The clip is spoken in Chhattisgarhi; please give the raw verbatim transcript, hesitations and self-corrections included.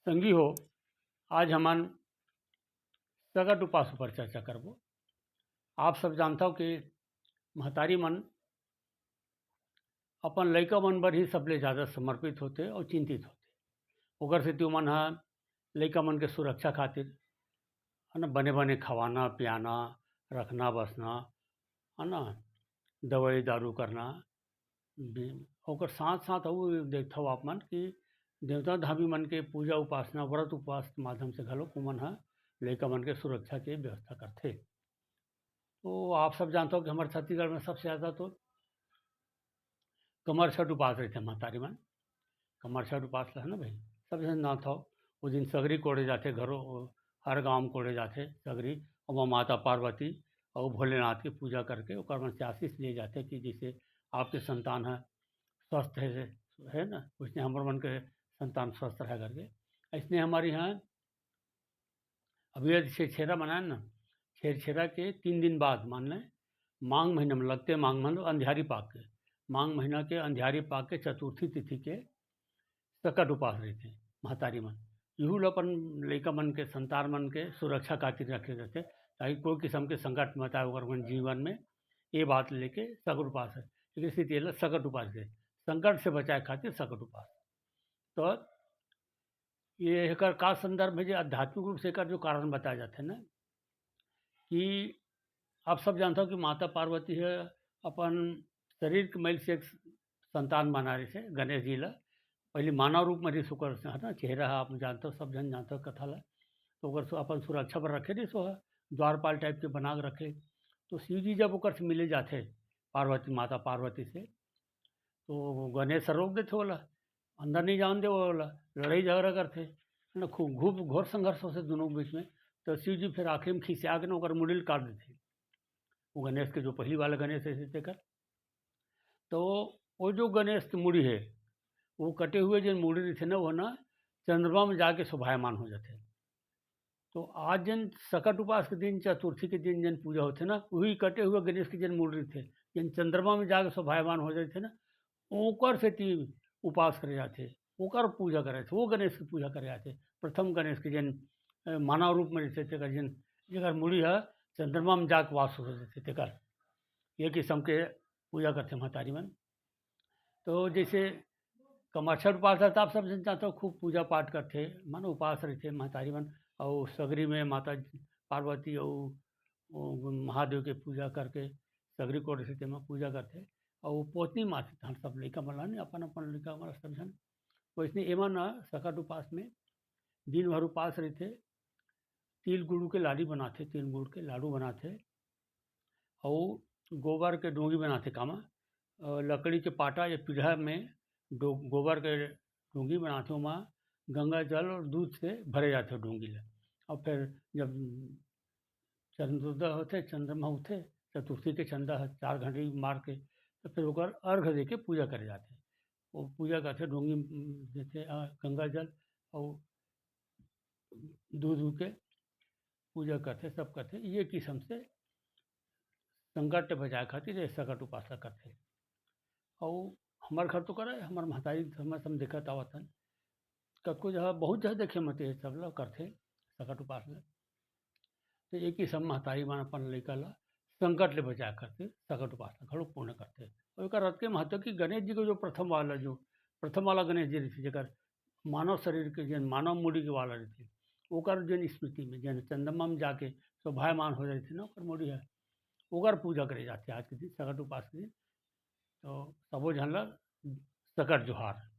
संगी हो, आज हमन सकट उपास ऊपर चर्चा करबो। आप सब जानथव कि महतारी मन अपन लइका मन बर ही सबले ज़्यादा समर्पित होथे अउ चिंतित होथे। ओकर सेती ओमन ह लइका मन के सुरक्षा खातिर, है ना, बने-बने खवाना, पियाना, रखना, बसना, है ना, दवाई दारू करना, बे-, ओकर साथ-साथ अउ देखथव आप मन कि देवता धामी मन के पूजा उपासना, व्रत उपवास के माध्यम से घलो ओमन ह लइका मन के सुरक्षा के व्यवस्था करथे। तो आप सब जानथव कि हमर छत्तीसगढ़ में सबसे ज़्यादा तो कमरछठ उपास रहिथे महतारी मन। कमरछठ उपास ल, है ना भाई, सब झन जानथव। वो दिन सगरी कोड़े जाथे, घरो, हर गांव में कोड़े जाथे सगरी। ओमा माता पार्वती अउ भोलेनाथ की पूजा करके ओकर मन से आशीष लिए जाथे कि जैसे आपके संतान है स्वस्थ है, है ना, वैसने हमर मन के संतान स्वस्थ रहे करके। ऐसने हमारे यहाँ अभी ये छेरछेरा मनाए ना, छेरछेरा के तीन दिन बाद, मान लें, माघ महीना में लगते, माघ महीना अंधियारी पाख के, माघ महीना के अंधियारी पाख के चतुर्थी तिथि के सकट उपास रहिथे महतारी मन। इहू ल अपन लइका मन के, संतान मन के सुरक्षा खातिर रखे जाथे, ताकि कोई किस्म के संकट मत आए ओकर मन जीवन में। ये बात लेके सकट उपास है, एकरे सेती एला सकट उपास है, संकट से बचाए खातिर सकट उपास। तो ये एकर का संदर्भ है, जे आध्यात्मिक रूप से एकर जो कारण बताया जाथे ना, कि आप सब जानथव कि माता पार्वती ह अपन शरीर के मैल से एक संतान बना रहिस हे गणेश जी ला। पहले मानव रूप में रहिस ओकर, है ना, चेहरा ह, आप जानथव, सब झन जानथव कथा ला। तो ओकर सु-, अपन सुरक्षा बर रखे रहिस, वो ह द्वारपाल टाइप के बना के रखे। तो शिव जी जब ओकर से मिले जाथे, पार्वती, माता पार्वती से, तो गणेश ह रोक देथे ओला, अंदर नहीं जान दे ओला, लड़ाई झगड़ा करथे, है ना, खूब घूप घोर संघर्ष होथे दोनों के बीच में। तो शिव जी फिर आखिर में खिसिया के ना ओकर मुड़ी ल काट देथे। वो गणेश के जो पहली वाला गणेश रहिथे तेकर, तो वो जो गणेश के मुड़ी है, वो कटे हुए जेन मुड़ी रहिथे ना, वो ना चंद्रमा में जाके शोभायमान हो जाथे। तो आज जेन सकट उपास के दिन, चतुर्थी के दिन जेन पूजा होथे ना, वही कटे हुए गणेश के जेन मुड़ी रहिथे, जेन चंद्रमा में जाके शोभायमान हो जाथे ना, ओकर सेती उपास करे जाथे, ओकर पूजा करे जाथे, वो गणेश की पूजा करे जाथे। प्रथम गणेश के जेन, अ, मानव रूप में रहिथे, तेकर जेन, जेकर मुड़ी ह चंद्रमा में जाके वास हो जाथे, तेकर ये किस्म के पूजा करथे महतारी मन। तो जैसे कमरछठ उपास रहता, आप सब जन जानथव, खूब पूजा पाठ करथे, मन उपास रहिथे महतारी मन, अउ सगरी में माता पार्वती अउ वो महादेव के पूजा करके सगरी कोड़े से तेमा पूजा करथे। अउ पोतनी मारथे, तहन सब लइका मन ला, अपन अपन लइका मन ला सब झन। वैसने एमन ह सकट उपास में दिन भर उपास रहिथे, तिल गुड़ के लाड़ी बनाथे, तिल गुड़ के लाडू बनाथे, अउ गोबर के डोंगी बनाथे, कामा, अ, लकड़ी के पाटा या पीढ़ा में डो-, गोबर के डोंगी बनाथे, ओमा गंगा जल और दूध से भरे जाथे डोंगी ला। और फिर जब चंद्रोदय होथे, चंद्रमा उठथे, चतुर्थी के चंदा ह चार घंटी मार के, तो फिर ओकर अर्घ दे के पूजा करे जाथे। वो पूजा करथे, डोंगी, उम, देथे, अ, गंगा जल और दूध उध के पूजा करथे, सब करथे। ये किस्म से संकट ले बचाए खातिर ये सकट उपासना करथे। अउ हमर घर तो करे, हमर महतारी समय से हम देखत आवत हन, कतको जगह, बहुत जगह देखे मते ये सब ल करथे, सकट उपासना। तो एक ही सब महतारी मन अपन लइका ला संकट ले बचाए करथे, सकट उपासना घलो पूर्ण करथे। और एकर अतके महत्व कि गणेश जी के जो प्रथम वाला, जो प्रथम वाला गणेश जी रहिथे, जेकर मानव शरीर के, जेन मानव मुड़ी के वाला रहिथे, ओकर जेन स्मृति में, जेन चंद्रमा में जाके शोभायमान हो जाथे ना ओकर मुड़ी ह, ओकर पूजा करे जाथे आज के दिन, सकट उपास के दिन। तो सबो झन ला सकट जोहार।